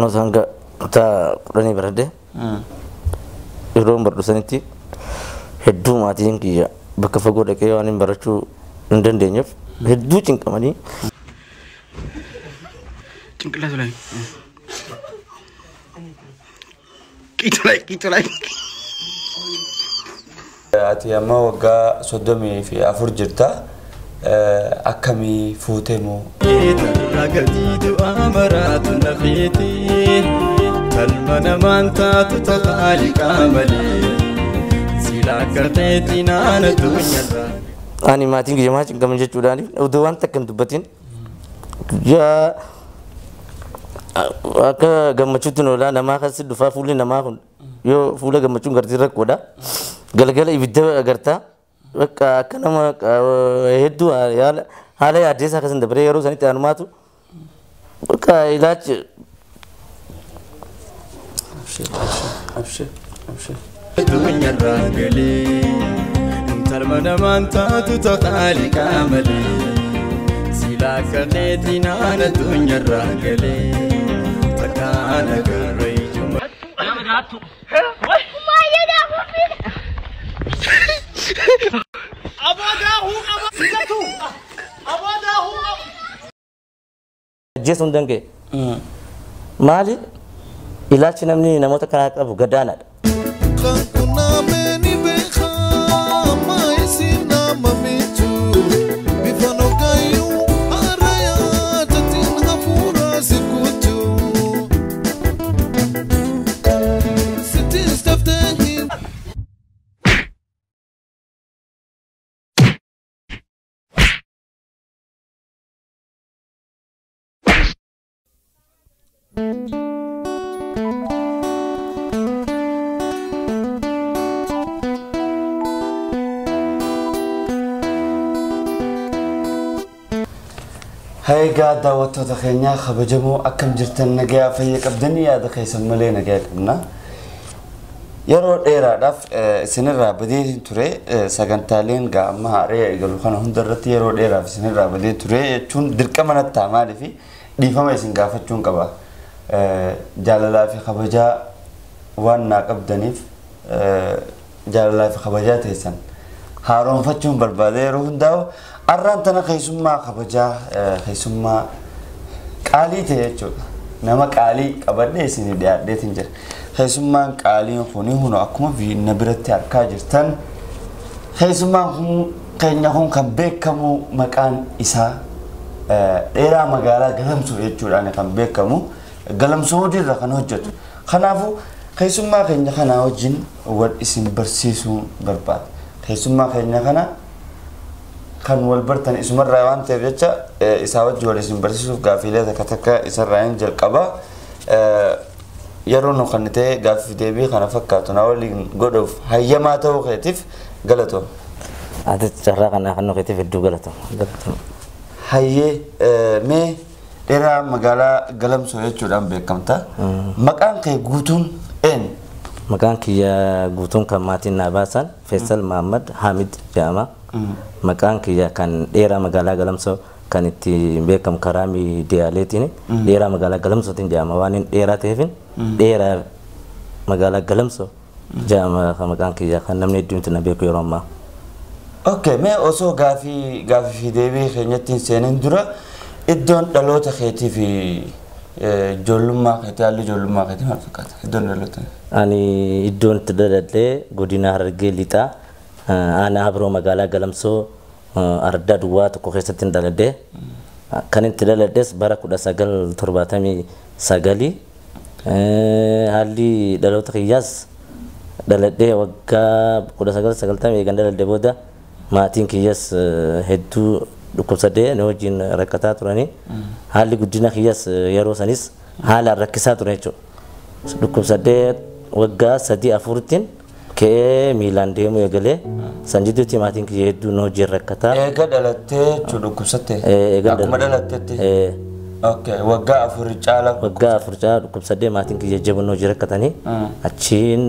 Barnoota hanga kutaa 10 baradhe. Yeroo baradhu sanitti hedduu maatiin kiyya bakka fagoo dhaqee waan hin barachuu hin dandeenyeef hedduu cinqamanii. ጭንቅላቱ ላይ ቂጡ ላይ ቂጡ ላይ Ati amma waggaa 34 jirta. Akkamii fuutee moo? Ragatiitu amaraatu nafeeti Talma namaan taatu tahaaliqaa malee Sila akka keetii naana dunyarraa. Ani maatiin kiyya maa cinqaman jechuudhaan odoo waan takka hin dubbatin guyyaa akka gammachuutti oolaa namaa kasi dhufaa fuulli namaa kun yoo fuula gammachuun gartee rakkoodha. Galgala ibidda agartaa bakka akka nama hedduu haala yaaddeessaa akkasin dabaree yeroo sanitti anumaatu bakka ilaachi. Abshir, abshir, abshir. Dunyarraa galee Talma namaan taatu tahaaliqaa malee Sila akka keetii naana dunyarraa galee Takkaana garra ijuma. Ajjeesuu hin danda'e. Maali ilaalchi namni namoota kanaa qabu gadaanaadha. Egaa daawwattoota keenyaa kabajamoo akkam jirtan nagayaa fayya qabdanii yaada keessan malee nagayaa qabna. Yeroo dheeraadhaaf isinirraa badee ture sagantaaleen gaa amma haaree eegalu kana hundarratti yeroo dheeraaf isinirraa badee ture jechuun dirqama natti ta'a maaliif dhiifama isin gaafachuun qaba. Jaalalaa fi kabajaa waan naa qabdaniif jaalalaa fi kabajaa teessan haaromfachuun barbaade yeroo hundaa'u arraan tana keessummaa kabajaa keessummaa qaalii ta'e jechuudha. Nama qaalii qabadhee isinii dhiyaadheetiin jira. Keessummaan qaaliin kuni hunu akkuma na biratti argaa jirtan keessummaan kun keenya kun kan beekamu maqaan isaa dheeraa magaalaa Galamsoo jechuudhaan kan beekamu Galamsoo irra kan hojjetu. Kanaafuu keessummaa keenya kanaa wajjin wal isin barsiisuu barbaada. Keessummaa keenya kana kan wal bartan isumarraa waan ta'eef jecha isaa wajjin wal isin barsiisuuf gaaffiilee takka takka isarraa hin jalqaba. Yeroo nu kan ta'e gaaffii deebii kana fakkaatu na waliin godhuuf hayyamaa ta'uu keetiif galatoom. Ati carraa kanaa kan nu keetiif hedduu galatoom. Hayyee mee dheeraa magaalaa Galamsoo jechuudhaan beekamta. Maqaan kee guutuun eenyu? Maqaan kiyya guutuun kan maatiin naa baasan Faisal Mahammad Hamid jedhama. Maqaan kiyya kan dheeraa magaalaa Galamsoo kan itti beekamu karaa miidiyaaleetiin dheeraa magaalaa Galamsootiin jedhama. Waan inni dheeraa ta'eefin dheeraa magaalaa Galamsoo jedhama kan maqaan kiyya kan namni hedduun itti na beeku yeroo ammaa. Okay, mee osoo gaafii fi deebii keenyatti hin seenin dura iddoon dhaloota keetii fi ijoollummaa keetii haalli ijoollummaa keetii maal fakkaata? Iddoon dhaloota. Ani iddoon itti dhaladhee godina Harargee Lixaa aanaa Habiroo magaalaa Galamsoo ardaa duwwaa tokko keessatti hin dhaladhee. Kan itti dhaladhes bara 1979 haalli dhaloota kiyyaas dhaladhee waggaa 1990 eegan dhaladhee booda maatiin kiyyas hedduu dhukkubsadee na wajjin rakkataa turanii haalli guddina kiyyas yeroo sanis haalaan rakkisaa ture jechuudha. Dhukkubsadee waggaa 3 4 ka'ee miilaan deemuu eegalee san jidduutti maatiin kiyya hedduu na wajjin rakkataa. Eega dhalattee jechuudha dhukkubsattee? Akkuma dhalatteetti? Okay, waggaa 4 caala. Waggaa 4 caala dhukkubsadee maatiin kiyya jaboo na wajjin rakkatanii achiin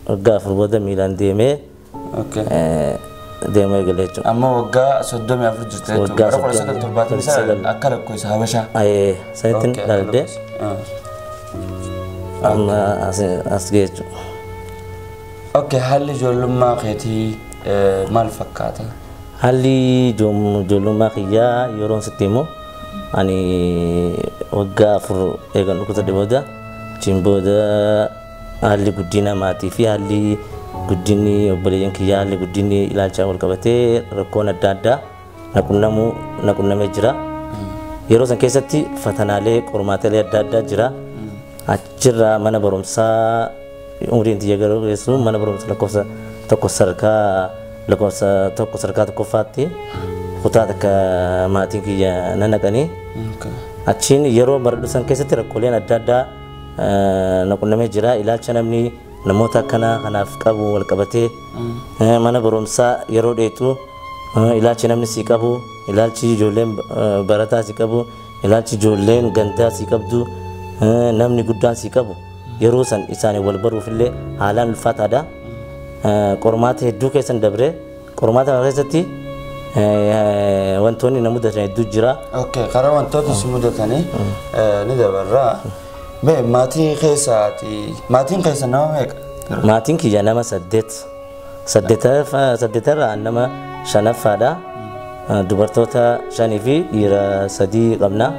waggaa 4 booda miilaan deemee deemuu eegalee jechuudha. Amma waggaa 34 jirta jechuudha. Bara 1979 akka lakkoofsa Habashaa. Sanittiin dhaladhee. Amma as ga'e jechuudha. Okay, haalli ijoollummaa keetii maal fakkaata? Haalli ijoollummaa kiyyaa yeroon sitti immoo ani waggaa 4 eegan dhukkubsadhe booda achiin booda haalli guddina maatii fi haalli guddinni obboleeyyan kiyyaa haalli guddinni ilaalchaa wal qabatee rakkoon adda addaa na qunnamee jira. Yeroo san keessatti fatanaalee qormaatilee adda addaa jira. Achirraa mana barumsaa umriin tiyya garuu geessu mana barumsa lakkoofsa tokko sadarkaa lakkoofsa tokko sadarkaa tokkoffaatti kutaa takka maatiin kiyya na naqanii achiin yeroo baradhu san keessatti rakkooleen adda addaa na qunnamee jira. Ilaalcha namni namoota akkanaa kanaaf qabu wal qabatee mana barumsaa yeroo dheetu ilaalchi namni si qabu, ilaalchi ijoolleen barataa si qabu, ilaalchi ijoolleen gandaa si qabdu, namni guddaan si qabu yeroo san isaanii wal baruuf illee haalaan ulfaataadha. Qormaata hedduu keessan dabre qormaata kana keessatti wantoonni na mudatan hedduu jira. Okay, karaa wantoota si mudatanii ni dabarra. Mee maatii keessaati maatiin keessa nama meeqa? Maatiin kiyya nama 8. Saddeetarraa nama 5ffaadha. Dubartoota 5 fi dhiira 3 qabna.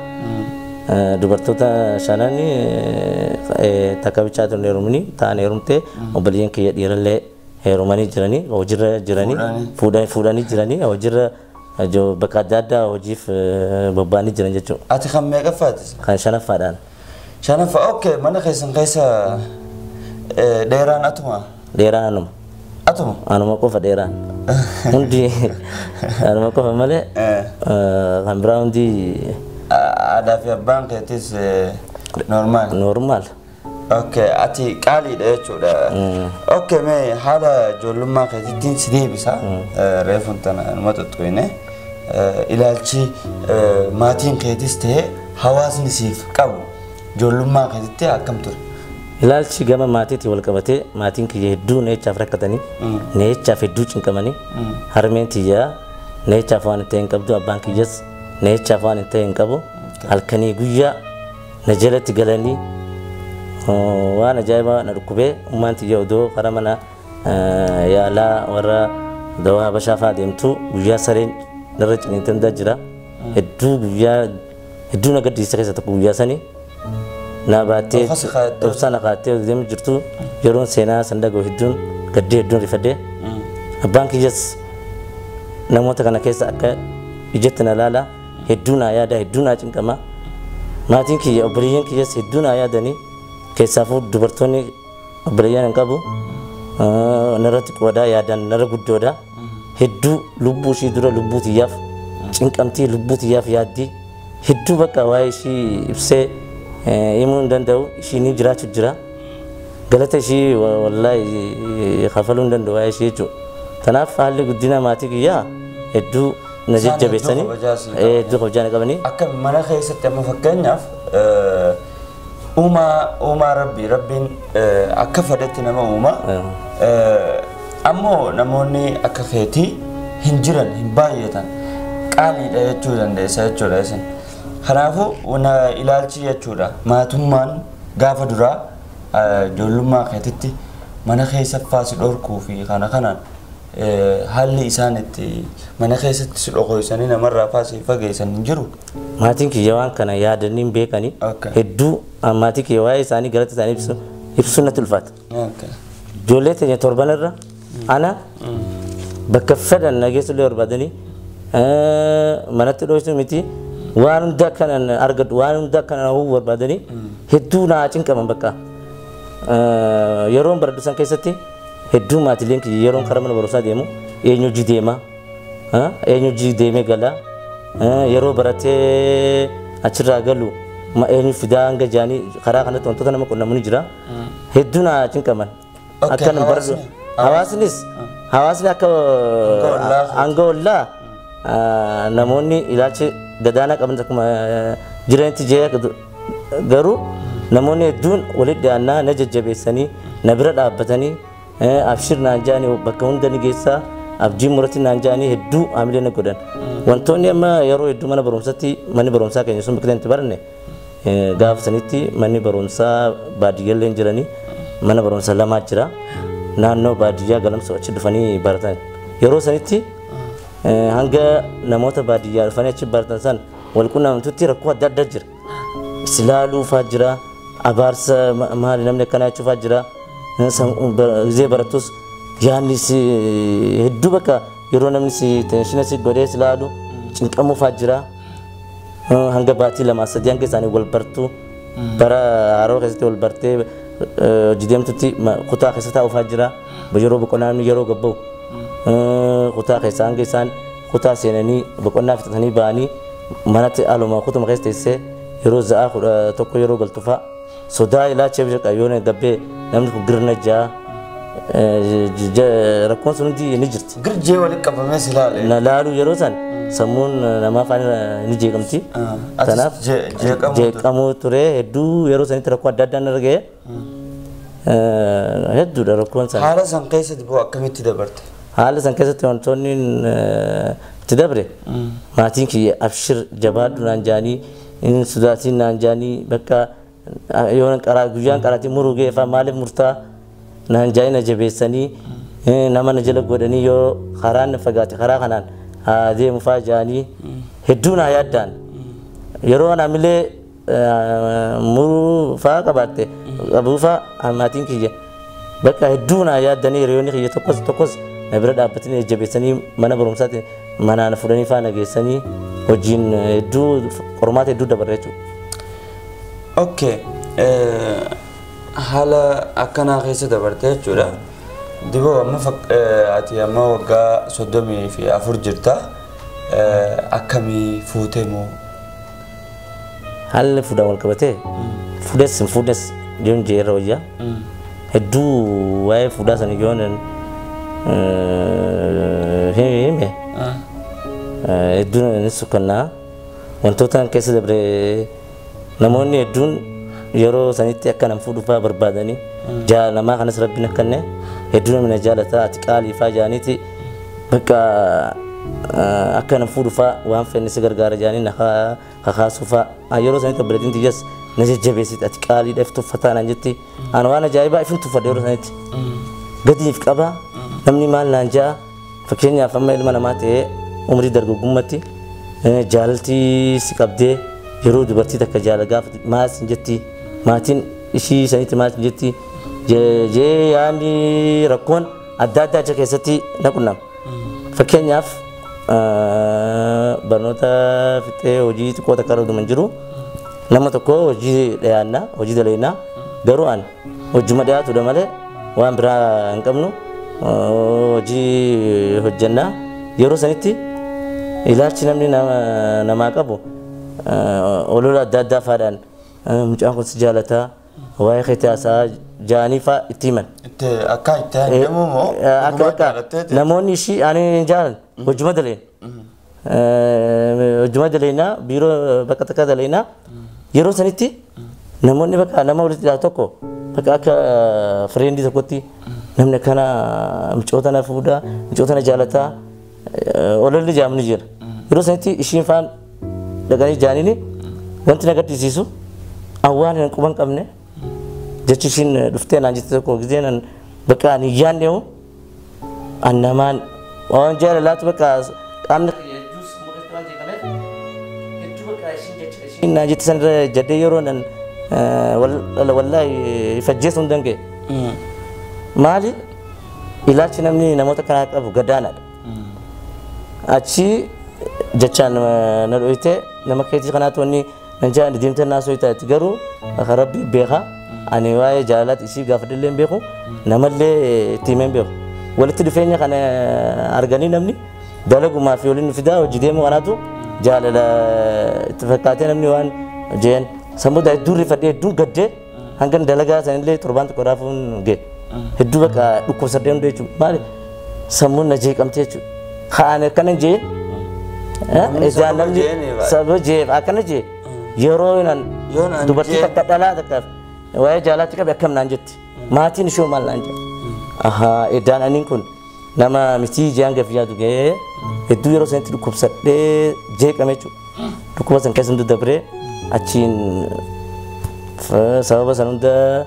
Dubartoota 5 takka bichaatu hin heerumni ta'an heerumte obboleeyyan kiyya dhiirallee heerumanii jiranii hojiirra jiranii fuudhanii jiranii hojiirra bakka adda addaa hojiif bobba'anii jiran jechuudha. Ati kan meeqaffaati? Kan 5ffaadhaan. 5ffaa okay, mana keessan keessa dheeraan atuma? Dheeraan anuma. Atuma? Anuma qofa dheeraan. Hundi anuma qofa malee kan biraa hundi Aadaa fi abbaan keetis normaal. Normaal. Okay, ati qaaliidha jechuudha. Okay, mee haala ijoollummaa keetittiin si deebisa. Reefuun tana anuma xuxxuyne. Ilaalchi maatiin keetis ta'e hawaasni siif qabu ijoollummaa keetitti akkam ture? Ilaalchi gama maatiitti wal qabatee maatiin kiyya hedduu neechaaf rakkatanii neechaaf hedduu cinqamanii harmeen tiyyaa neechaaf waan hin ta'e hin qabdu abbaan kiyyas neechaaf waan hin ta'e hin qabu halkanii guyyaa na jalatti galanii waan ajaa'ibaa na dhukkubee ummaan tiyya odoo karaa mana yaalaa warra dawaa habashaa fa'aa deemtu guyyaa sareen narra ciniintee hundaa jira. Hedduu guyyaa hedduu na gaddisiisa keessa tokko guyyaa sanii na baattee obsa na kaattee deemu jirtu yeroon seenaa san dhaga'u hedduun gaddee hedduun rifadhee abbaan kiyyas namoota kana keessa akka ijatti na laala hedduu naa yaada hedduu naa cinqama maatiin kiyya obboleeyyan kiyyas hedduu naa yaadanii keessaafuu dubartoonni obboleeyyan hin qabu narratti qoodaa yaadan narra guddoodha hedduu lubbuu ishii dura lubbuu tiyyaaf cinqamtii lubbuu tiyyaaf yaaddii hedduu bakka waa'ee ishii ibsee himuu hin danda'u ishii ni jiraachuu jira galata ishii wallaahi kafaluu hin danda'u waa'ee ishii jechuudha. Kanaaf haalli guddina maatii kiyyaa hedduu na jajjabeessanii hedduu kabajaa na qabanii. Akka mana keessatti amma fakkeenyaaf uumaa rabbii rabbiin akka fedhetti nama uuma. Ammoo namoonni akka keetii hin jiran hin baay'atan qaaliidha jechuu dandeessa jechuudha isin. Kanaafuu ilaalchi jechuudha maatummaan gaafa duraa ijoollummaa keetitti mana keessa faasi dhorkuu fi kana kanaan haalli isaan itti mana keessatti si dhokoysanii namarraa faasii fageessan hin jiru. Maatiin kiyya waan kana yaadanii hin beekanii hedduu maatii kiyya waa'ee isaanii galata isaanii ibsuun natti ulfaata. Ijoollee teenya torban irra ana bakka fedhan nageessu illee barbaadanii manatti dhoksuu miti waan hunda akkanan argadhu waan hunda akkanan hawwu barbaadanii hedduu naa cinqaman bakka. Yeroon baradhu san keessatti hedduu maatiileen kiyya yeroon karaa mana barumsaa deemu eenyu hojii deema eenyu hojii deemee gala yeroo baratee achirraa galu eenyu fidaa hanga jaanii karaa kanatti wantoota nama qunnamu ni jira hedduu naa cinqaman. Akkan baradhu hawaasnis hawaasni akka hanga ollaa namoonni ilaalcha gadaanaa qaban akkuma jiranitti jee garuu namoonni hedduun walitti dhiyaannaa na jajjabeessanii na bira dhaabbatanii abshir naan jaanii bakka hunda ni geessaa abdii murati naan jaanii hedduu haamilee na godhan. Wantoonni amma yeroo hedduu mana barumsaatti manni barumsaa keenya sun biqilan itti baranne Gaafa sanitti manni barumsaa baadiyyaallee hin jiranii mana barumsaa lamaa jira. Naannoo baadiyyaa galamsoo achi dhufanii baratan. Yeroo sanitti hanga namoota baadiyyaa dhufanii achi baratan san wal quunnamtutti rakkoo adda addaa jira. Silaaluu fa'aa jira, abaarsa maali namni akkanaa jechuu fa'aa jira. Gizee barattus yaadni si hedduu bakka yeroo namni si tenshina si godhee silaalu cinqamuu fa'aa jira. Hanga baatii 2-3 hanga isaanii wal bartuu bara haroo keessatti wal bartee hojii deemtutti kutaa keessa taa'uu fa'aa jira. Yeroo boqonnaa namni yeroo gabba'u kutaa keessa hanga isaan kutaa seenanii boqonnaa fixatanii ba'anii manatti aluma kutuma keessa teessee yeroo za'aa 11 yeroo galtu fa'a sodaa ilaalcha bishaan yoo gabbee namni kun girna ja'a rakkoon sun hundi ni jirti. Girjee walitti qabamee si ilaale. Na laalu yeroo san sammuun namaa faana ni jeeqamti. Kanaaf jeeqamuu ture hedduu yeroo sanitti rakkoo adda addaan argee hedduudha rakkoon sana. Haala san keessatti boo akkamitti dabarte? Haala san keessatti wantoonni itti dabre maatiin kiyya abshir jabaadhu naan jaanii inni sodaatiin naan jaanii bakka yoo karaa guyyaan karaatiin muruu geefaa maaliif murtaa naan jaanii na jabeessanii nama na jala godhanii yoo karaan fagaate karaa kanaan haa deemu faa jaanii hedduu naa yaaddaan yeroo naamilee muruu faa qabaatte qabuu faa maatiin kiyya bakka hedduu naa yaaddanii hiriyoonni kiyya tokkos tokkos na bira dhaabbatanii jabeessanii mana barumsaatti manaan fuudhanii faa na geessanii hojiin hedduu qormaata hedduu dabarre jechuudha. Okay. Haala akkanaa keessa dabarte jechuudha. Diboo amma ati amma waggaa 34 jirta. Akkamii fuutee moo? Haalli fuudhaan wal qabatee fuudhes hin fuudhes yoon jeerra wayyaa hedduu waa'ee fuudhaa sana yoon hime hedduu ni sukkannaa wantoota keessa dabre namoonni hedduun yeroo sanitti akka nam fuudhu fa'aa barbaadanii jaalamaa kanas rabbiin akkanne hedduu namni na jaalataa ati qaalii fa'aa jaaniiti bakka akka nam fuudhu fa'aa waan fedhe si gargaara jaanii na kakaasuu fa'aa yeroo sanitti obboleettiin tiyyas na jajjabeessiti ati qaaliidha if tuffataa naan jetti ani waan ajaa'ibaa ifin tuffadha yeroo sanitti gadiif qaba namni maal naan ja'a fakkeenyaaf amma ilma namaa ta'ee umrii dargaggummaatti jaalaltii si qabdee yeroo dubartii takka jaala gaafatu maal sin jetti maatiin ishii sanitti maal sin jetti jee yaadni rakkoon adda addaa achi keessatti na qunnama. Fakkeenyaaf barnoota fixee hojii xiqqoo takka irra hin jiru nama tokko hojii dhiyaannaa hojii dalagnaa garuu ani hojjuma dhiyaatudha malee waan biraa hin qabnu hojii hojjannaa yeroo sanitti ilaalchi namni namaa qabu olola adda addaa faadhaan mucaan kun si jaalataa waa'ee keetii haasaa jaanii faa itti himan. Akka itti deemu moo? Akka namoonni ishii ani hin jaalan hojjuma daleen. Hojjuma daleenaa biiroo bakka takka daleenaa yeroo sanitti namoonni bakka nama walitti dhiyaatu tokko bakka akka fireendii tokkotti namni akkana mucoota na fuudhaa mucoota na jaalataa ololli jaamni jira. Yeroo sanitti ishiin faan dhaqanii jaaniini wanti na gaddisiisu awwaan hin quban qabne jechi ishiin dhuftee naan jette tokko gisee nan bakka ani yaadne hoo an namaan waan jaalalaatu bakka qaamni ishiin naan jette sanirra jaddee yeroo nan wallaahi fajjeesuu hin danda'e. Maali ilaalchi namni namoota kanaa qabu gadaanaadha. Achi jechaan na dhoyte nama keetii kanaatu wanni nan jaan diimtee naa soyitaati garuu akka rabbi beeka ani waa'ee jaalalaati ishii gaafadhallee hin beeku namallee itti himee hin beeku. Walitti dhufeenya kana arganii namni dalagumaa fi waliin fidaa hojii deemuu kanaatu jaalala itti fakkaatee namni waan jeen sammuu hedduu rifadhee hedduu gaddee hangan dalagaa sanillee torbaan tokko raafuun ga'e. Hedduu bakka dhukkubsadhee hundee jechuudha. Maali sammuun na jeeqamtee jechuudha. Kaan akkana jeen namni sababa jeef akkana jee yeroo nan dubartii takka dhalaa takkaaf waa'ee jaalaatti qabe akkam naan jetti. Maatiin ishoo maal naan jedha. Ahaa eddaan aniin kun nama mitii jaan gaaf yaadu ga'ee hedduu yeroo sanitti dhukkubsadhee jeeqame jechuudha. Dhukkuba san keessa hundi dabree Achiin sababa san hunda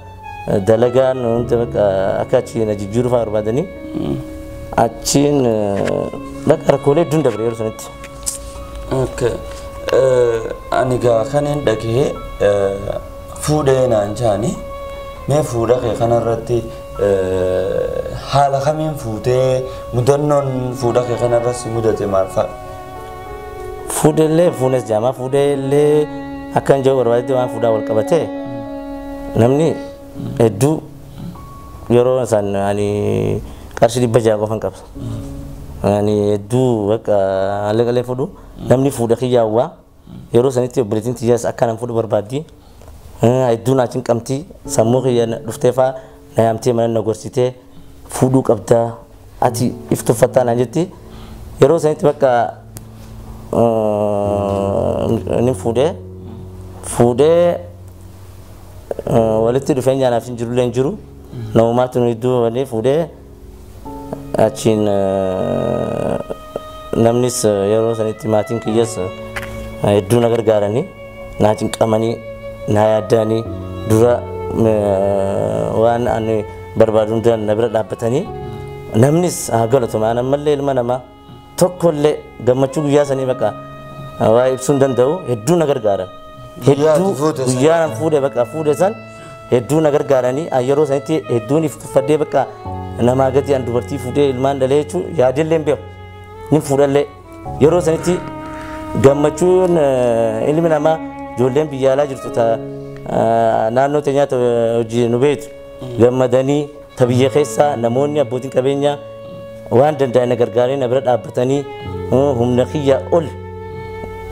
dalagaan hunda bakka akka achiin jijjiiruu fa'aa barbaadanii achiin bakka rakkoolee hedduun dabre yeroo sanitti. Okay. Ani gaa kanin dhagee fuudhee naan jaani mee fuudha kee kanarratti haala kamiin fuutee mudannoon fuudha kee kanarratti mudate maal fa'a? Fuudhellee fuunes jaamaa fuudhellee akkan jiru barbaadetti waan fuudhaa wal qabatee namni hedduu yeroo isaan ani qarshii 600 qofan qaba. Ani hedduu bakka haalli fuudhu namni fuudha kiyyaawwaa yeroo sanitti obboleettiin tiyyaas akka nan fuudhu barbaaddi. Hedduu naachiin qabdi sammuu kiyya dhuftee fa'aa na yaamtee mana na gorsitee fuudhuu qabdaa ati if tuffattaa naan jetti yeroo sanitti bakka ni fuudhee walitti dhufeenya anaaf hin jirullee hin jiru namumaatu nu hedduu walii fuudhee achiin namnis yeroo sanitti maatiin kiyyas hedduu na gargaaranii naa cinqamanii na yaaddanii dura waan ani barbaadu hunda na bira dhaabbatanii namnis haa galatu maan ammallee ilma namaa tokkollee gammachuu guyyaa sanii bakka waa ibsuu hin danda'u hedduu na gargaaran. Hedduu guyyaa nan fuudhe bakka fuudhe san hedduu na gargaaranii yeroo sanitti hedduun if tuffadhee bakka namaa gadi an dubartii fuudhee ilmaan dhalee jechuun yaadillee hin beeku ni fuudhallee yeroo sanitti gammachuun ilmi namaa ijoolleen biyya alaa jirtu ta naannoo teenyaa hojii nu beektu gammadanii ta biyya keessaa namoonni abbootiin qabeenyaa waan danda'an na gargaaranii na bira dhaabbatanii humna kiyya ol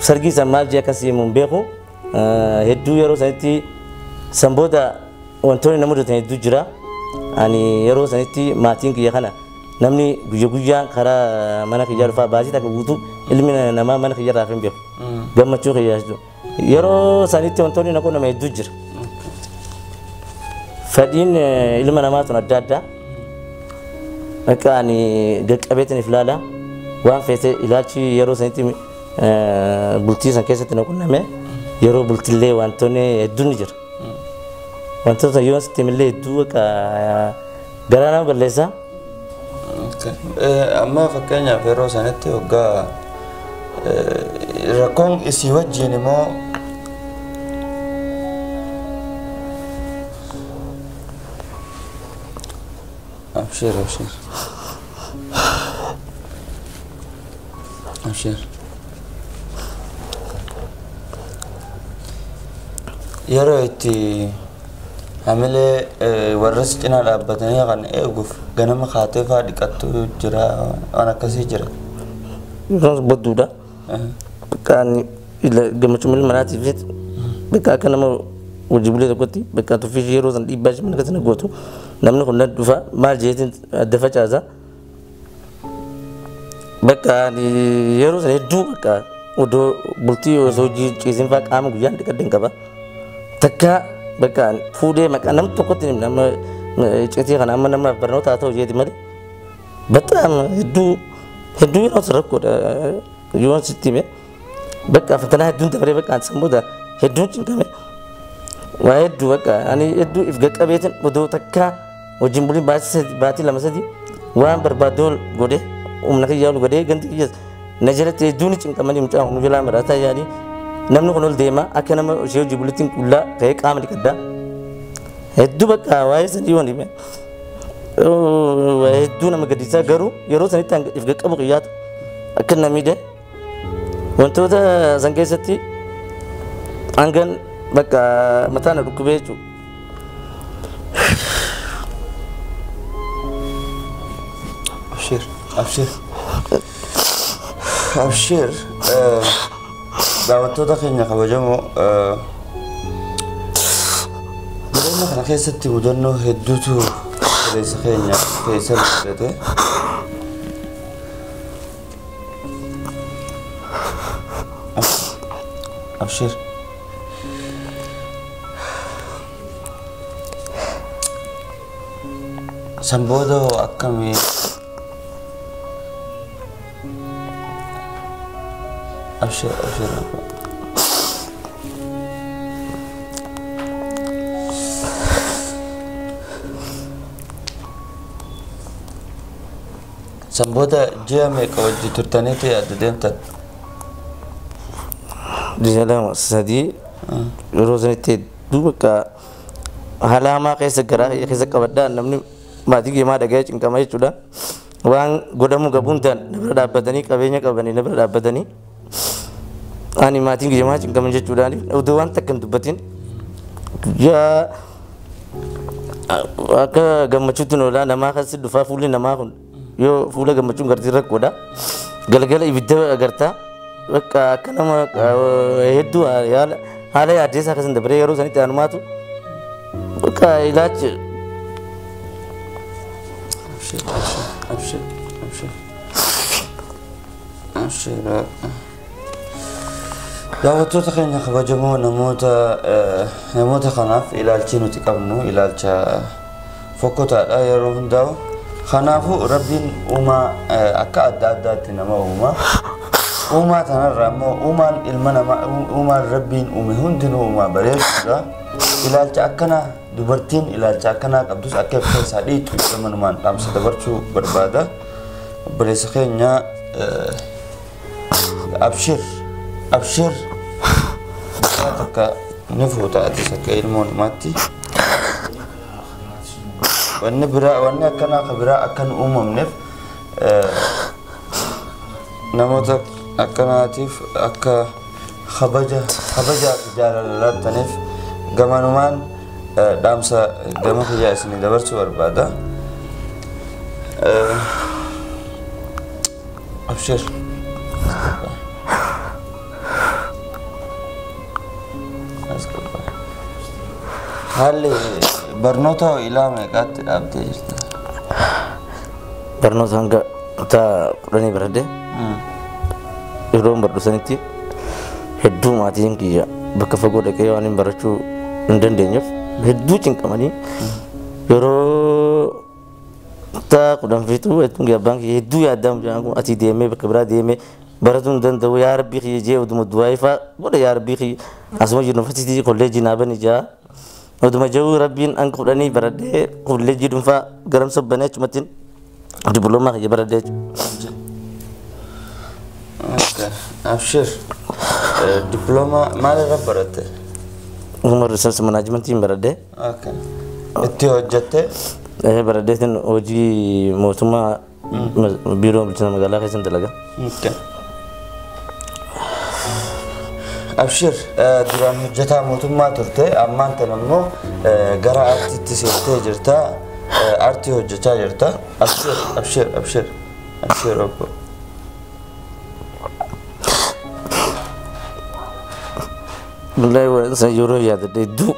sargii san maal jee akkasii himuun beeku hedduu yeroo sanitti san booda wantoonni na mudatan hedduu jira. Ani yeroo sanitti maatiin kiyya kana namni guyya guyyaan karaa mana kiyyaa dhufaa baasii takka guutuu ilmi namaa mana kiyya irraa hin beeku. Gammachuu kiyyaa jechuudha. Yeroo sanitti wantoonni na qunname hedduu jira. Fedhiin ilma namaa tun adda addaa. Akka ani qaqqabeetiin if ilaala waan feete ilaalchi yeroo sanitti bultii san keessatti na qunname yeroo bultillee wantoonni hedduun ni jira. Wantoota yoo sitti himillee hedduu akka garaa nama balleessa. Amma fakkeenyaaf yeroo sanitti waggaa rakkoon isii wajjin immoo abshir abshir abshir yeroo itti hamilee warra si cinaa dhaabbatanii kan eeguuf ganama kaatee fa'aa dhiqattu jira waan akkasii jira. Bodduudha. Bakka ani gammachuu ilma namaatiif bakka akka nama hojii bulee tokkotti bakka tuffii yeroo san dhiibbaa ishee mana keessa na gootu namni kun na dhufa maal jeetiin adda facaasa. Bakka ani yeroo san hedduu bakka odoo bultii osoo hojii ciisin fa'aa qaama guyyaan dhiqadde hin qaba. Takka bakka fuudhee maqaa namni tokkotti hin nama icciitii kana amma namaaf barnoota haa ta'u jeeti malee በጣም hedduu yeroo san rakkoodha yoon sitti hime bakka fatanaa hedduun dabaree bakka an san booda hedduun cinqame waa hedduu bakka ani hedduu if qaqqabeetiin odoo takka wajjin buliin baatii 2 3 waan barbaadoo godhe humna kiyyaa ol godhee ganti kiyya na jalatti hedduun cinqamanii mucaa nu jalaa maraataa yaanii namni kun ol deema akka nama ishee hojii bulittiin qullaa ka'ee qaama dhiqaddaa hedduu bakka waa'ee sanii waan hime hedduu nama gaddisiisaa garuu yeroo sanitti if qaqqabu qiyyaatu akka na miidhe wantoota san keessatti hangan bakka mataa na dhukkubee jechuudha. Abshir abshir abshir daawwattoota keenya kabajamoo jireenya kana keessatti mudannoo hedduutu obboleessa keenya keessa mudate. Abshir. San booda hoo akkamii? Abshir abshir. San booda ji'a meeqa wajji turtaniitu adda deemtan? Ji'a 2 3 yeroo sanitti hedduu bakka haala hamaa keessa garaa keessa qabadhaa namni maatii kiyya dhaga'ee cinqama jechuudha. Waan godhamu qabu hundaan na bira dhaabbatanii qabeenya qabanii na bira dhaabbatanii ani maatiin kiyya maa cinqaman jechuudha. Odoo waan takka hin dubbatin guyyaa akka gammachuutti oolaa namaa kasi dhufaa fuulli namaa kun yoo fuula gammachuun gartee rakkoodha. Galgala ibidda agartaa bakka akka nama hedduu haala yaaddeessaa akkasiin dabaree yeroo sanitti anumaatu bakka ilaachi. Abshir, abshir, abshir, abshir. Abshir. Daawwattoota keenya kabajamoo namoota kanaaf ilaalchi nuti qabnu ilaalcha fokkotaadha yeroo hundaa'u. Kanaafuu Rabbiin uumaa akka adda addaatti nama uuma. Uumaa tanarraa immoo uumaan ilma namaa uumaan Rabbiin uume hundinuu uumaa bareeduudha. Ilaalcha akkanaa dubartiin ilaalcha akkanaa qabdus akka keessaa dhiitu gamanumaan dhaamsa dabarsuu barbaada. Obboleessa keenya abshir abshir takka ni fuuta atis akka ilmoo namaatti. Wanni biraa wanni akkanaa ka biraa akka nu uumamneef namoota akkanaatiif akka kabajaa fi jaalala laattaniif gamanumaan dhaamsa gama kiyyaa isinii dabarsuu barbaada. Abshir. Haalli barnoota ilaa meeqaatti dhaabdee jirta? Barnoota hanga kutaa 10 baradhe. Yeroo baradhu sanitti hedduu maatiin kiyya bakka fagoo dhaqee waan hin barachuu hin dandeenyeef hedduu cinqamanii yeroo kutaa 10 fiixuu hedduun kiyya abbaan kiyya hedduu yaaddaa mucaan kun asii deemee bakka biraa deemee baratuu hin danda'u yaa rabbii kiyya jee oduma du'aa ifaa godha yaa rabbii kiyya asuma yuunivarsiitii kolleejjii naa bani jaa oduma jiru rabbiin hanga 10 baradhee kolleejjii dhuunfaa garamsa banee achumatti diploomaa kiyya baradhee jechuudha. Abshir, diploomaa maalirra baratte? Human resource managementiin baradhee. Itti hojjatte? Baradheetiin hojii mootummaa biiroo bulchiinsa magaalaa keessan dalaga. Abshir, duraan hojjetaa mootummaa turte ammaan tan immoo gara aartiitti seentee jirta. Aartii hojjechaa jirta. Abshir, abshir, abshir, abshir obbo. Wallahi waan san yeroo yaadadhe hedduu.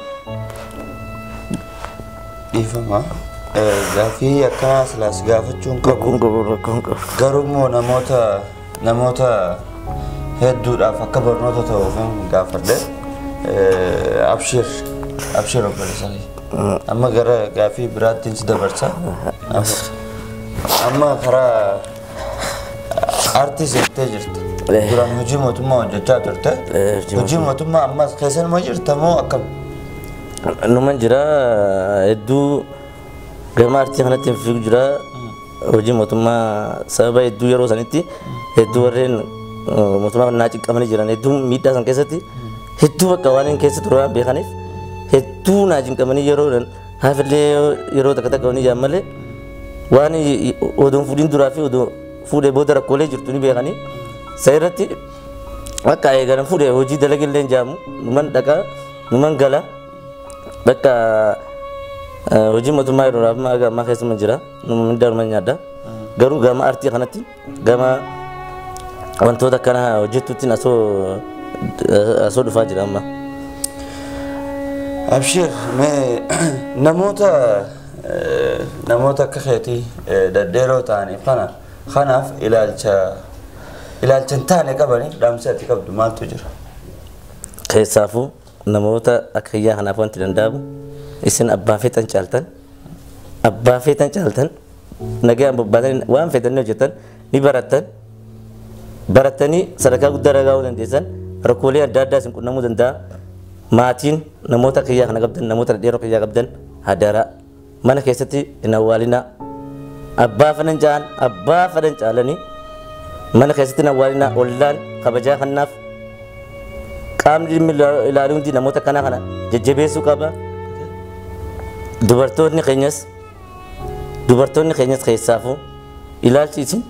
Dhiifama. Gaaffii akkanaa silaas gaafachuun qabu. Rakkoon qabu rakkoon qabu. Garuu immoo namoota hedduudhaaf akka barnoota ta'uuf gaafadhe. Abshir abshir obboleessa. Amma gara gaaffii biraattiin si dabarsa. Amma karaa aartii seentee jirta. Duraan hojii mootummaa hojjechaa turte. Hojii mootummaa ammas keessanuma jirta moo akkam? Numan jira hedduu gama aartii kanatti fiigu jira. Hojii mootummaa sababa hedduu yeroo sanitti hedduu warreen mootummaa naa cinqamanii jiran hedduu miidhaa san keessatti hedduu bakka waan hin keessa ture waan beekaniif hedduu naa cinqamanii yeroo haafillee yeroo takka takka wani jaan malee waan odoon fuudhin duraa fi odoo fuudhee booda rakkoolee jirtu ni beekanii isa irratti bakka eegalan fuudhee hojii dalagillee hin jaamu numan dhaqaa numan gala bakka hojii mootummaa yeroo ammaa haga ammaa keessuma jira numa mindaa nyaadha garuu gama aartii kanatti gama wantoota akkana hojjettuutti asoo dhufaa jira amma. Abshir, mee namoota akka keetii daddeeroo ta'aniif kanaaf ilaalcha hin taane qabaniif dhaamsa ati qabdu maaltu jira? Keessaafuu namoota akka kiyyaa kanaaf wanti danda'amu isin abbaa feetan caaltan nagaan bobbaatanii waan feetanii hojjetan ni barattan baratanii sadarkaa guddaa irra gahuu dandeessan rakkoolee adda addaa isin qunnamuu danda'a. Maatiin namoota kiyyaa kana qabdan namoota dhedheeroo kiyyaa qabdan hadaraa mana keessatti hin awwaalinaa. Abbaa fedhan ja'an abbaa fedhan caalanii mana keessatti na awwaalina ollaan kabajaa kannaaf qaamni dhimmi ilaalu hundi namoota kana kana jajjabeessuu qaba. Dubartoonni keenyas keessaafuu ilaalchi isin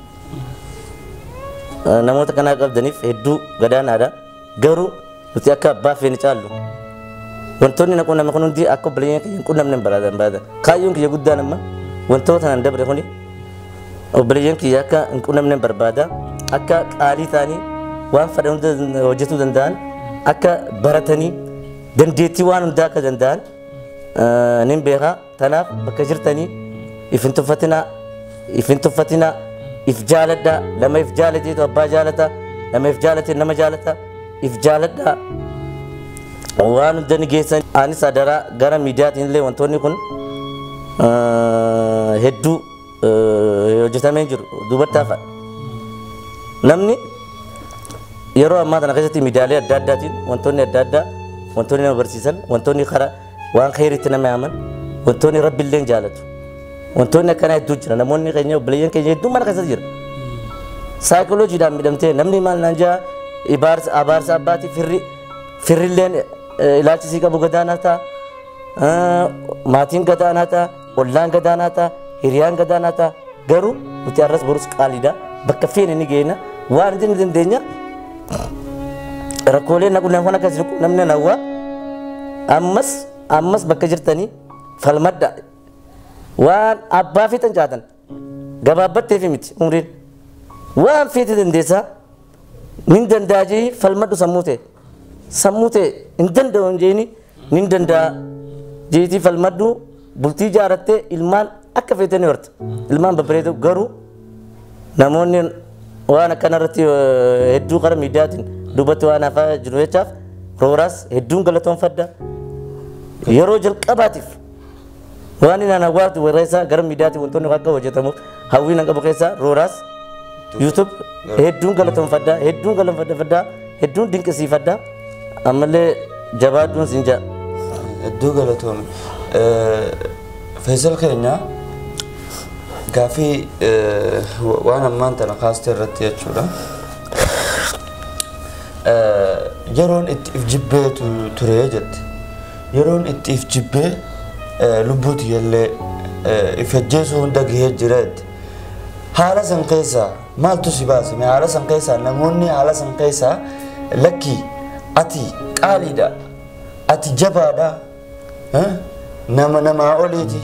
namoota kanaa qabdaniif hedduu gadaanaadha. Garuu nuti akka abbaa feene caallu wantoonni na qunnamne kun hundi akka obboleeyyan kiyya hin qunnamne hin barbaada. Kaayyoon kiyya guddaan amma wantoota nan dabre kuni obboleeyyan kiyya akka hin qunnamne hin barbaada. Akka qaalii ta'anii waan fedhan hunda hojjetuu danda'an akka baratanii dandeettii waan hundaa akka danda'an nin beeka. Tanaaf bakka jirtanii if hin tuffatinaa, if hin tuffatinaa, if jaaladhaa. Nama if jaalateetu abbaa jaalata, nama if jaalate nama jaalata, if jaaladhaa. Waan hunda ni geessan. Anis adaraa gara miidiyaatiin illee wantoonni kun hedduu hojjetamee jiru duubatti hafa. Namni yeroo ammaa kana keessatti miidiyaalee adda addaatiin wantoonni adda addaa wantoonni nama barsiisan wantoonni karaa waan khayriitti nama yaaman wantoonni rabbi illee jaalatu wantoonni akkanaa hedduu jira. Namoonni keenya obboleeyyan keenya hedduu mana keessatti jira. Saayikoloojiidhaan miidhamtee namni maal naan jaa abaarsa abbaatii firrilleen ilaalchi sii qabu gadaanaa ta'a. Maatiin gadaanaa ta'a, ollaan gadaanaa ta'a, hiriyaan gadaanaa ta'a. Garuu nuti har'as borus qaaliidha. Bakka feene ni geenya. Waan nuti ni dandeenya. Rakkoolee na qunnamne kun akkasii namni hawwa. Ammas bakka jirtanii falmadda. Waan abbaa feetan caatan gabaabbattee fi miti umriin. Waan feete dandeessaa nin danda'a jee falmadhu sammuu ta'e. Sammuu ta'e hin danda'u hin jeeni nin danda'a jeetii falmadhu bultii ijaarrattee ilmaan akka feete ni horta. Ilmaan babbareedu garuu namoonni waan akkanarratti hedduu karaa miidiyaatiin duubatti waan hafaa jiru jechaaf rooraas hedduun galatoonfadha. Yeroo jalqabaatiif waan inni hawwaatu warra gara miidiyaatiin wantoonni akka hojjetamuuf hawwiin qabu keessaa rooraas YouTube hedduun galatoonfadha, hedduun galatoonfadha, hedduun dinqisiifadha. Ammallee jabaadhuun siin jedha. Hedduu galatoome. Faisal keenya gaafii waan ammaan tana kaastee irratti jechuudha. Yeroon itti if jibbee ture jette. Yeroon itti if jibbee lubbuuti illee if ajjeesuu hunda gahee jira jette. Haala san keessaa maaltu si baase? Haala san keessaa namoonni haala san keessaa lakkii ati qaaliidha, ati jabaadha, nama namaa oliiti,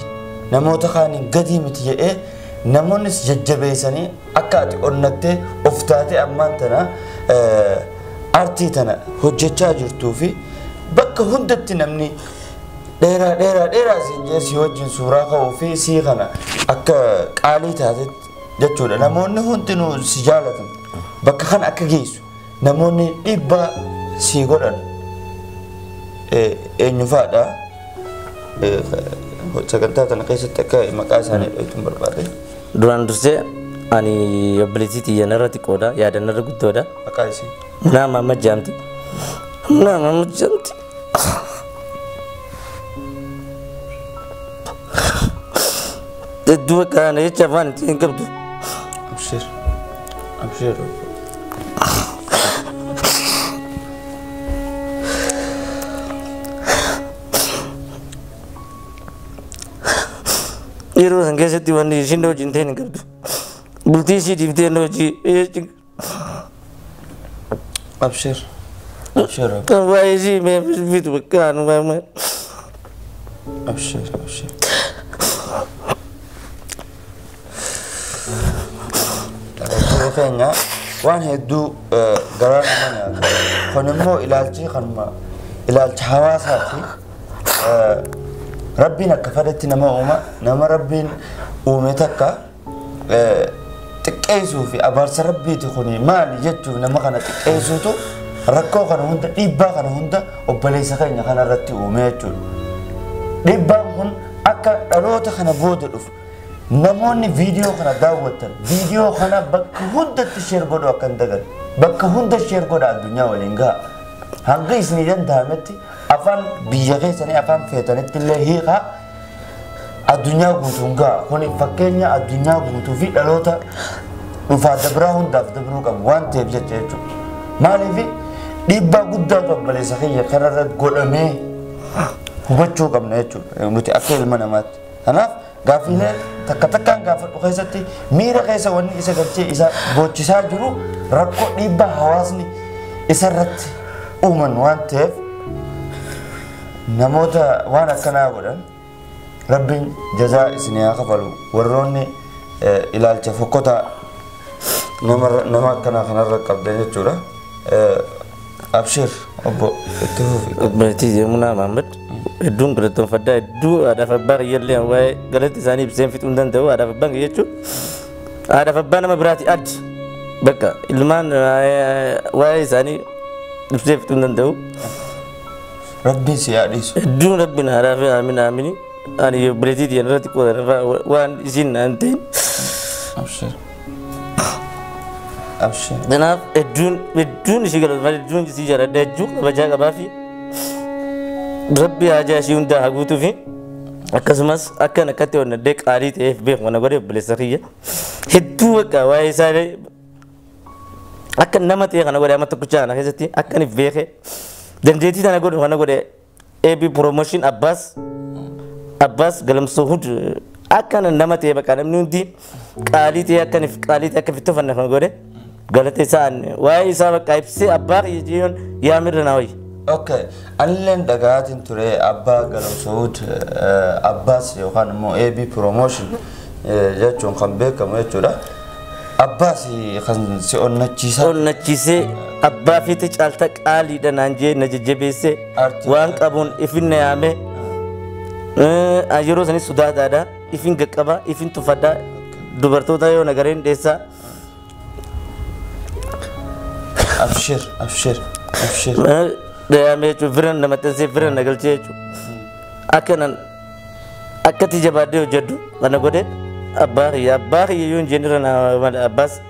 namoota kaaniin gadii miti jedhee namoonnis jajjabeessanii akka ati onnattee of taatee ammaan tana artii tana hojjechaa jirtuu fi bakka hundatti namni dheeraa dheeraa dheeraa siin jee si wajjin suuraa ka'uu fi sii kana akka qaalii taatetti jechuudha. Namoonni hundinuu si jaalatan bakka kana akka geessu namoonni dhiibbaa si godhan eenyu fa'aadha? Sagantaa tana keessatti akka maqaa isaanii dhoytuun barbaade. Duraan dursee ani obboleettii xiyya narra xiqqoodha, yaada narra guddoodha. Maqaa isii? Munaa Mahammad Jaamti. Munaa Mahammad Jaamti. Hedduu bakka kana jecha afaan ittiin hin qabdu. Abshir. Abshir. Yeroo san keessatti wanni ishiin wajjin ta'e hin qabdu. Bultii ishii dhiiftee na hojii. Abshir. Abshir. Kan waa'ee ishii mee bitu bakka anu waa'ee. Abshir. Abshir. Keenya waan hedduu garaa nama nyaatu. Kun immoo ilaalchi kanuma ilaalcha hawaasaati. Rabbiin akka fedhetti nama uuma, nama Rabbiin uume takka xiqqeessuu fi abaarsa Rabbiiti kuni maali jechuuf nama kana xiqqeessuutu rakkoo kana hunda dhiibbaa kana hunda obboleessa keenya kana irratti uume jechuudha. Dhiibbaan kun akka dhaloota kana booda dhufu namoonni viidiyoo kana daawwatan viidiyoo kana bakka hundatti sheer godhu akka hin dagan bakka hunda sheer godha addunyaa waliin gaha. Hanga isinii danda'ametti afaan biyya keessanii afaan feetanitti illee hiikaa Addunyaa guutuun ga'a. Kuni fakkeenya addunyaa guutuu fi dhaloota dhufaa dabraa hundaaf dabruu qabu waan ta'eef jecha jechuudha. Maaliif dhiibbaa guddaatu obboleessa kiyya kanarra godhamee hubachuu qabna jechuudha nuti akka ilma namaatti. Kanaaf gaaffiilee takka takkaan gaafadhu keessatti miira keessa wanni isa galchee isa boochisaa jiru rakkoo dhiibbaa hawaasni isarratti uuman waan ta'eef namoota waan akkanaa godhan Rabbiin jazaa isinii haa kafalu. Warroonni ilaalcha fokkotaa nama akkanaa kanarra qabdan jechuudha. Abshir obbo, itti fufi. Obboleettii Jeemunaa Mahammad hedduun galatoonfadhaa, hedduu haadhaaf abbaa kiyyallee waa'ee galatti isaanii ibseen fixuu hin danda'u. Haadhaaf abbaan kiyya jechuun haadhaaf abbaa nama biraati adda, bakka ilmaan waa'ee isaanii ibsee fixuu hin danda'u. Rabbiin si haa dhiisu. Hedduun Rabbiin haadhaaf aamin aamini. Ani obboleettii tiyya irratti qoodan waan isiin naan ta'in. Abshir. Abshir. Kanaaf hedduun ishii galatoonfadha, hedduun isii jaalladha, hedduu kabajaa qabaa fi Rabbi haajaa ishii hundaa haa guutuu fi akkasumas akkan akkatti onnadhee qaalii ta'eef beeku kana godhe obboleessa kiyya. Hedduu bakka waa'ee isaa akka nama ta'e kana godhe, amma tokkicha kana keessatti akka inni beeke dandeettii tana godhu kana godhe AB Promotion Abbaas Galamsoo Hud akka nama ta'e, bakka namni hundi qaalii ta'e akka inni qaalii ta'e akka fittofanne kana godhe, galata isaa waa'ee isaa bakka ibsee abbaa kiyya jechuun yaamirra naa wayya. Okay, anilleen dhaga'aatiin ture abbaa Galamsood Abbaas yookaan immoo AB Promotion jechuun kan beekamu jechuudha. Abbaas kan si onnachiisaa. Onnachiisee abbaa fiite caalta qaaliidha naan jee na jajjabeessee Artii. waan qabuun ifin na yaame. Yeroo sanis sodaataadha, ifin qaqqaba, ifin tuffadha, dubartoota yoo nagareen dheessaa. Abshir, abshir, abshir. Yaame jechuun fira na maxxansee fira na galchee jechuudha. Akka nan akkatti jabaadhee hojjedhu kana godhe abbaa kiyya. Abbaa kiyya yoo hin jenne na mala. Abbaas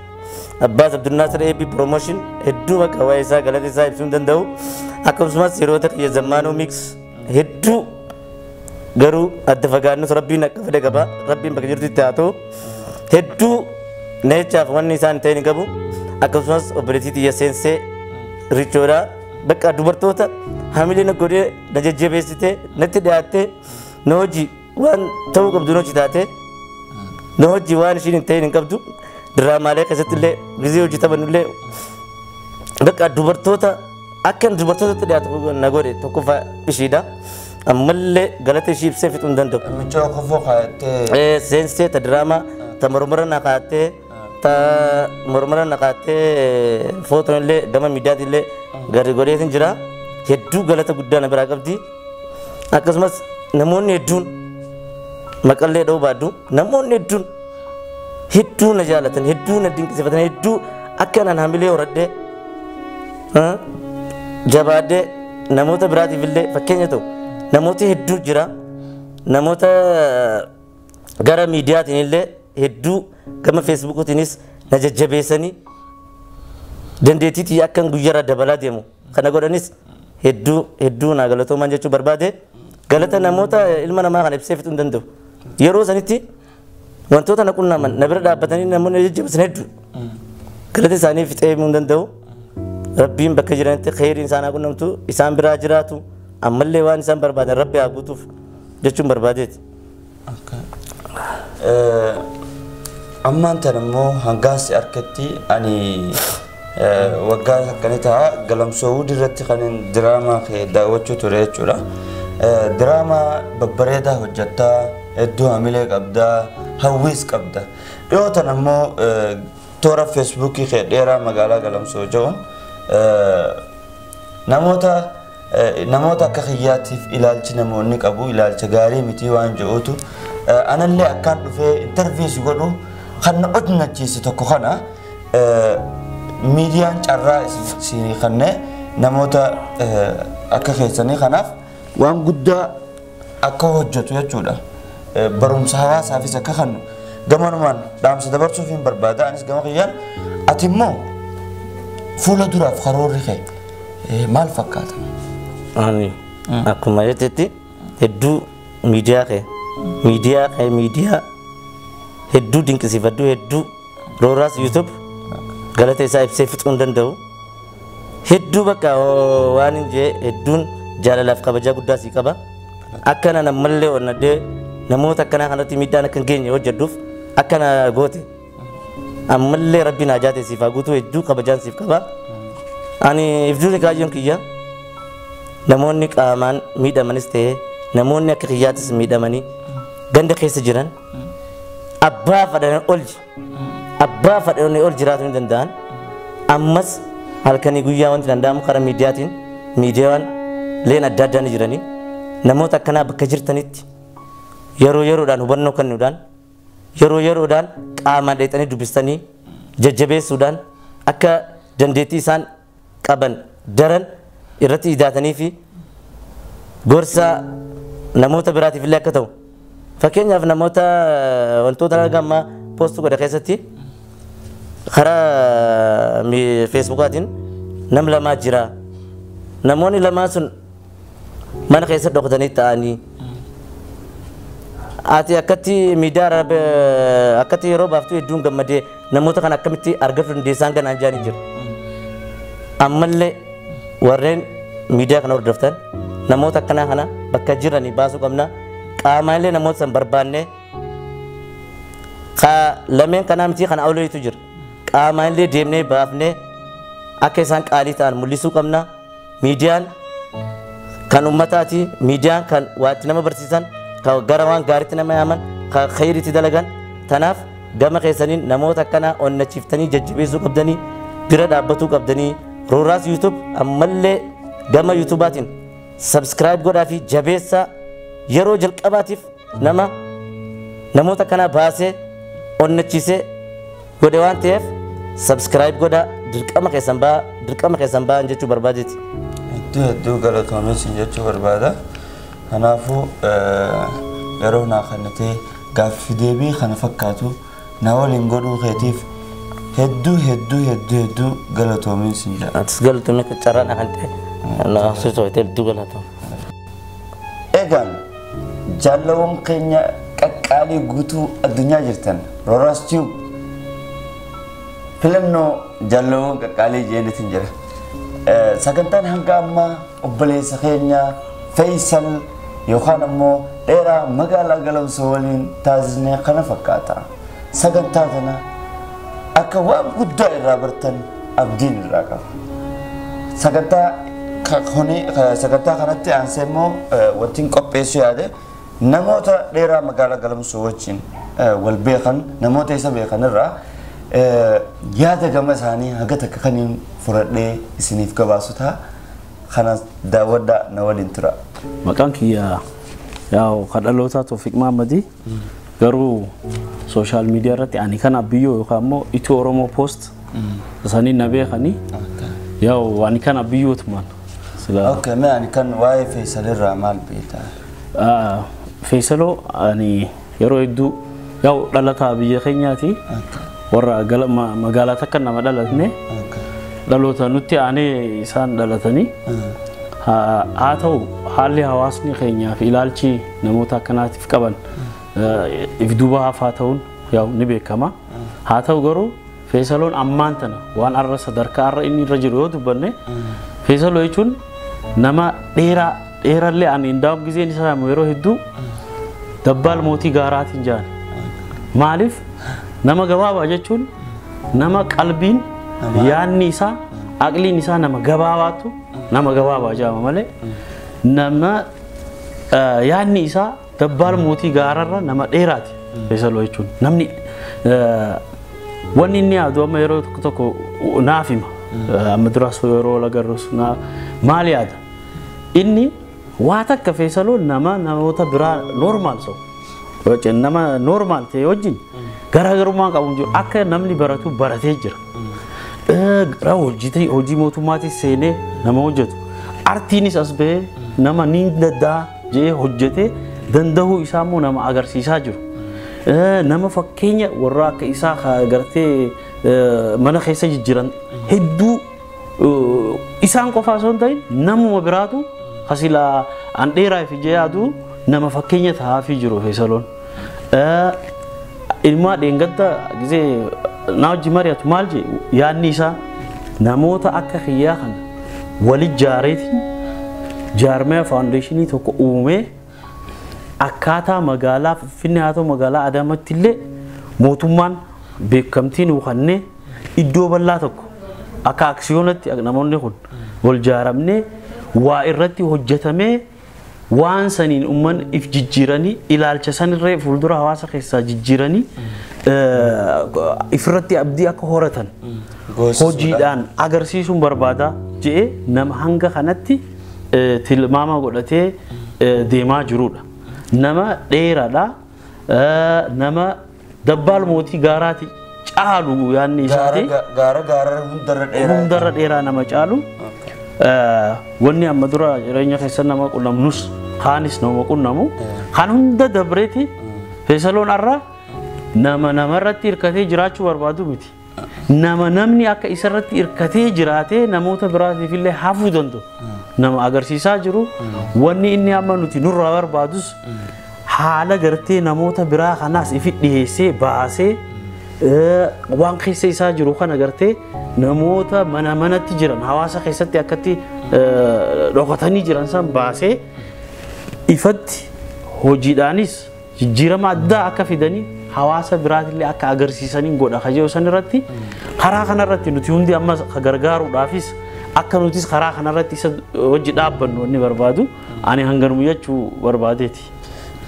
Abdulnaasir AB Promotion hedduu bakka waa'ee isaa galata isaa ibsuu hin danda'u. Akkasumas yeroota kiyya Zammaanuu Mix hedduu, garuu adda fagaannus Rabbiin akka fedhe qaba. Rabbiin bakka jirtutti haa ta'u, hedduu na jechaaf wanni isaan ta'e hin qabu. Akkasumas obboleettii xiyya seensee richoodha, bakka dubartoota hamilee na godhee na jajjabeessite, natti dhiyaattee na hojii waan ta'uu qabdu na hojii taate, na hojii waan ishiin hin ta'in hin qabdu. Diraamaalee keessatti illee gizee hojii taphannullee bakka dubartoota akka dubartootatti dhiyaatu na godhe tokkoffaa ishiidha. Ammallee galata ishii ibsee fixuu hin danda'u. Mucaa kofoo kaayattee. Seensee ta diraamaa ta mormora na kaattee, ta mormora na kaattee, footoon illee gama miidiyaatti illee gadi godheetin jira. Hedduu galata guddaa na biraa qabdi. Akkasumas namoonni hedduun maqallee dha'uu baaddu, namoonni hedduun hedduu na jaalatan, hedduu na dinqisiifatan, hedduu akka naan hamilee horadhee jabaadhee namoota biraatiif illee fakkeenya ta'u namoota hedduu jira. Namoota gara miidiyaatiin illee hedduu gama feesbuukiitiinis na jajjabeessanii dandeettii akkan guyyaarraa dabalaa deemu kana godhanis hedduu hedduu naa galatoomaan jechuu barbaade. Galata namoota ilma namaa kana ibsee fixuu hin danda'u. Yeroo sanitti wantoota na qunnaman, na bira dhaabbatanii namoonni na jajjabeessan hedduu galata isaanii fixee himuu hin danda'u. Rabbiin bakka jiranitti kheyriin isaan haa qunnamtu, isaan biraa jiraatu, ammallee waan isaan barbaadan Rabbi haa guutuuf jechuun barbaadeeti. Ammaan tan immoo hangaasi harkatti ani waggaa akkana ta'a Galamsoo irratti kan diraamaa kee daawwachuu ture jechuudha. Diraamaa babbareedaa hojjettaa, hedduu hamilee qabdaa, hawwiis qabda. Dhiyoo tan ammoo toora feesbuukii kee dheeraa magaalaa Galamsoo jedhuun namoota akka kiyyaatiif ilaalchi namoonni qabu ilaalcha gaarii miti waan jedhutu anallee akkaan dhufee interview si godhu kan na onnachiise tokko. Kana miidiyaan carraa isinii kennee namoota akka keessanii kanaaf waan guddaa akka hojjetu jechuudha. Barumsa hawaasaafis akka kennu gamanumaan dhaamsa dabarsuuf hin barbaada. Anis gama kiyyaan, ati immoo fuula duraaf karoorri kee maal fakkaata? Ani akkuma jettetti hedduu miidiyaa kee Miidiyaa kan miidiyaa hedduu dinqisiifadhu hedduu Rooraas YouTube galata isaa ibsee fixuu hin danda'u. Hedduu bakka waan hin jee hedduun jaalalaaf kabajaa guddaa sii qaba. Akkana nammallee onnadhee namoota akkanaa kanatti miidhaan akka hin geenye hojjedhuuf akkana goote. Ammallee rabbiin hajaa ta'e siif haa guutuu hedduu kabajaan siif qaba. Ani ifduun kaayyoon kiyya namoonni qaamaan miidhamanis ta'ee namoonni akka kiyyaattis miidhamanii ganda keessa jiran abbaa fadhan ol abbaa fadhan ol jiraachuu hin danda'an. Ammas halkanii guyyaa wanti danda'amu karaa miidiyaatiin miidiyaan leen adda addaa ni jiranii namoota akkanaa bakka jirtanitti yeroo yeroodhaan hubannoo kennuudhaan yeroo yeroodhaan qaamaan dheexanii dubbistanii jajjabeessuudhaan akka dandeettii isaan qaban daran irratti idaatanii fi gorsa namoota biraatiif illee akka ta'u. Fakkeenyaaf namoota wantoota argamaa poostuu godha keessatti karaa feesbuukaatiin nam lamaa jira. Namoonni lamaan sun mana keessa dhokatanii taa'anii ati akkatti miidiyaa akkatti yeroo baaftu hedduun gammadee namoota kana akkamitti argachuu dandeessaan kanaan jaanii jiru. Ammallee warreen miidiyaa kana hordoftan namoota akkanaa kana bakka jiranii baasuu qabna. Qaamaalee namoota san barbaanne lameen kanaa miti kana awleetu jira. Qaamaalee deemnee baafnee akka isaan qaalii ta'an mul'isuu qabna. Miidiyaan kan uummataati. Miidiyaan kan waatti nama barsiisan, kan gara waan gaariitti nama yaaman, kan khayriitti dalagan. Tanaaf gama keessaniin namoota akkanaa onnachiiftanii jajjabeessuu qabdanii bira dhaabbatuu qabdanii. Rooraas YouTube ammallee gama YouTubaatiin subscribe godhaa fi jabeessaa yeroo jalqabaatiif nama namoota akkanaa baasee onnachiisee godhe waan ta'eef subscribe godhaa dirqama keessan ba'aa jechuu barbaadeeti. Hedduu hedduu galatoomee siin jechuu barbaada. Kanaafuu yeroo naa kennitee gaaffii deebii kana fakkaatu na waliin godhuu keetiif hedduu hedduu hedduu hedduu galatoomee siin jedha. Atis galatoomee carraan kan ta'e na sosootee hedduu galatoomee. Egaan jaalawwan keenya qaqqaalii guutuu addunyaa jirtan Rooraas Tube filannoo jaalawwan qaqqaalii jeenetiin jira. Sagantaan hanga ammaa obboleessa keenya Faisal yookaan ammoo dheeraa magaalaa Galamsoo waliin taasisnee kana fakkaata. Sagantaa kana akka waan guddaa irraa bartan abdiin irraa qaba. Sagantaa sagantaa kanatti aansee immoo wantiin qopheessuu yaade namoota dheeraa magaalaa Galamsoo wajjin wal beekan namoota isa beekan irraa yaada gama isaanii haga takka kaniin fudhadhee isiniif gabaasu ta'a. Kana daawwadhaa na waliin tura. Maqaan kiyya yaa'u kadhalootaa Toofiq Mahammadii garuu sooshaal miidiyaa irratti ani kan abbiyyoo yookaan immoo Itiyoo Oromoo Poost isaanii na beekanii yaa'u ani kan abiyyootumaan. Okay, mee ani kan waa'ee Faisal irraa maal beektaa? Faisaloo ani yeroo hedduu yaa'u dhalataa biyya keenyaati. Warra magaalaa takka nama dhalatne dhaloota nutti aanee isaan dhalatanii haa ta'u haalli hawaasni keenyaa fi ilaalchi namoota akkanaatiif qaban if duuba hafaa ta'uun yaa'u ni beekama. Haa ta'u garuu Faisaloon ammaan tana waan arra sadarkaa arra inni irra jiru yoo dubbanne Faisaloo jechuun nama dheeraa dheerallee ani hindaa'u gizeen isaa yeroo hedduu dabbaal mootii gaaraatiin jedhan. Maaliif nama gabaabaa jechuun nama qalbiin yaadni isaa aqliin isaa nama gabaabaatu nama gabaabaa jedhama malee nama yaadni isaa dabbaal mootii gaararra nama dheeraati Faisaloo jechuun. Namni wanni inni yaadu amma yeroo tokko tokko naaf hima. Amma duraas yeroo wal agarrus maal yaada? Inni waa takka Faisaloo nama namoota biraa normaal ta'u. Nama normaal ta'e wajjin garaagarummaa qabu jiru akka namni baratu baratee jira. Gara hojii mootummaatis seenee nama hojjetu. Artiinis as bahee nama ni daddaa jedhee hojjetee danda'uu isaa immoo nama agarsiisaa jiru. Nama fakkeenya warra akka isaa gartee mana keessa jijjiiran hedduu isaan qofaa osoo hin ta'in namuma biraatu kasilaa an dheeraa fi jee yaadu Nama fakkeenya tahaafii jiru Feesaloon. Ilmaa dheengadda gisee na wajji mari'atu maal jee yaadni isaa namoota akka kiyyaa kana wali jaareetiin jaarmaya faawundeeshinii tokko uumee akkaataa magaalaa Finfinnee haa ta'u magaalaa Adaamaatti illee mootummaan beekamtii nuu kennee iddoo bal'aa tokko akka aksiyoonatti namoonni kun wal jaaramnee waa irratti hojjetamee waan saniin uummanni if jijjiiranii ilaalcha sanirree fuuldura hawaasa keessaa jijjiiranii ifirratti abdii akka horatan hojiidhaan agarsiisuun barbaada je'ee nama hanga kanatti tilmaama godhatee deemaa jirudha. Nama dheeraadha. Nama dabbaal mootii gaaraati caalu yaadni isaati. Gaara gaara hundarra dheeraa. Hundarra dheeraa nama caalu. Wanni amma dura jireenya keessa nama qunnamnus kaanis nama qunnamu kan hunda dabreeti Feesaloon arra nama namarratti hirkatee jiraachuu barbaadu miti. Nama namni akka isarratti hirkatee jiraatee namoota biraatiif illee hafuu danda'u. Nama agarsiisaa jiru wanni inni amma nuti nurraa barbaadus haala gartee namoota biraa kanaas ifi dhiyeessee baasee waan keessa isaa jiru kana gartee namoota mana manatti jiran hawaasa keessatti akkatti dhokatanii jiran san baasee ifatti hojiidhaanis jijjiirama addaa akka fidanii hawaasa biraatillee akka agarsiisanii godha kajeelu san irratti karaa kanarratti nuti hundi amma gargaaruudhaafis akka nutis karaa kanarratti isa hojii dhaabbannu wanni barbaadu ani hanganuma jechuu barbaadeeti.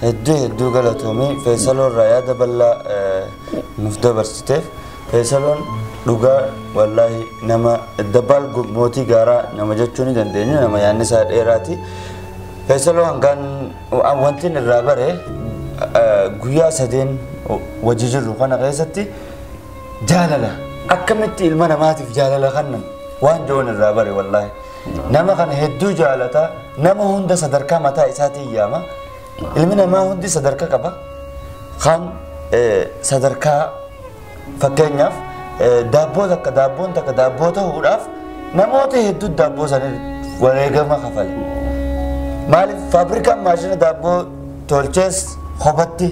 Hedduu hedduu galatoomii Feesaloon irraa yaada bal'aa nuuf dabarsiteef Feesaloon dhugaa wallaahi nama dabbaal mootii gaaraa nama jechuu ni dandeenya nama yaadni isaa dheeraati. Feesaloo hangaan wanti irraa bare guyyaa sadeen wajji jirru kana keessatti jaalala akkamitti ilma namaatiif jaalala kennan waan jiruun irraa bare wallaahi. Nama kana hedduu jaalata nama hunda sadarkaa mataa isaatiin yaama. Ilmi namaa hundi sadarkaa qaba. Kan sadarkaa fakkeenyaaf daabboo takka daabboon takka daabboo ta'uudhaaf namoota hedduu daabboo sanii wareegama kafale. Maaliif faabrikaan maashina daabboo tolchees kophaatti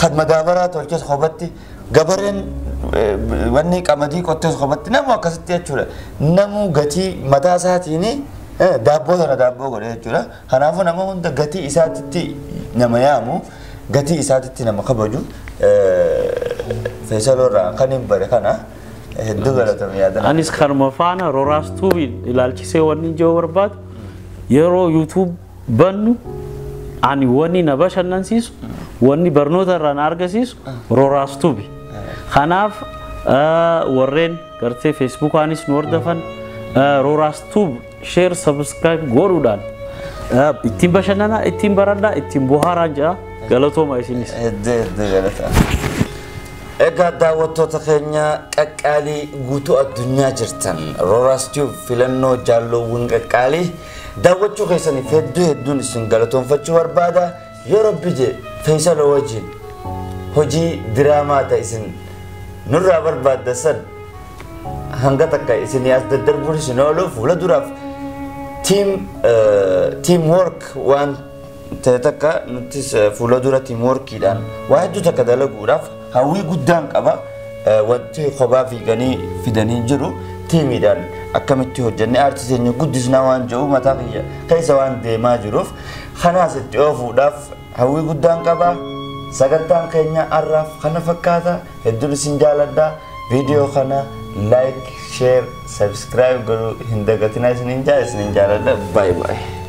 kan madaabaraa tolchees kophaatti gabareen wanni qamadii qottees kophaatti namu akkasitti jechuudha. Namuu gatii mataa isaatiin daabboo sana daabboo godhe jechuudha. Kanaafuu nama hunda gatii isaatitti nama yaamu gatii isaatitti nama kabaju Feesaloo irraa kan hin bare kana hedduu galatame yaadana. Anis kanuma faana Rooraas Tuubiin ilaalchisee wanni jiru barbaadu yeroo YouTube bannu ani wanni na bashannansiisu wanni barnoota irraa na argisiisu Rooraas Tuubi. Kanaaf warreen gartee Facebookaanis nu hordofan Rooraas Tuub share subscribe godhuudhaan ittiin bashannanaa ittiin baradhaa ittiin bohaaraa jira galatooma isinis. Hedduu hedduu galata. Egaa daawwattoota keenya qaqqaalii guutuu addunyaa jirtan Rooraas Tuub filannoo jaalloowwan qaqqaalii daawwachuu keessaniif hedduu hedduun isin galatoonfachuu barbaada. Yoo Rabbi jedhe Feesaloo wajjin hojii diraamaa ta'e isin nurraa barbaadda san hanga takka isin as daddarbuun isin oolu fuula duraaf team work waan ta'e takka nutis fuula dura team workiidhaan waa hedduu takka dalaguudhaaf hawwii guddaan qaba. Wanti kophaa fiiganii fidanii jiru tiimiidhaan akkamitti hojjennee aartii keenya guddisnaa waan jiru mataa kiyya keessa waan deemaa jiruuf kanaas itti oofuudhaaf hawwii guddaan qaba. Sagantaan keenya har'aaf kana fakkaata. Hedduun isin jaaladha. Viidiyoo kana like, share, subscribe godhuu hin dagatinaa isiniin jaaladha. Bye bye.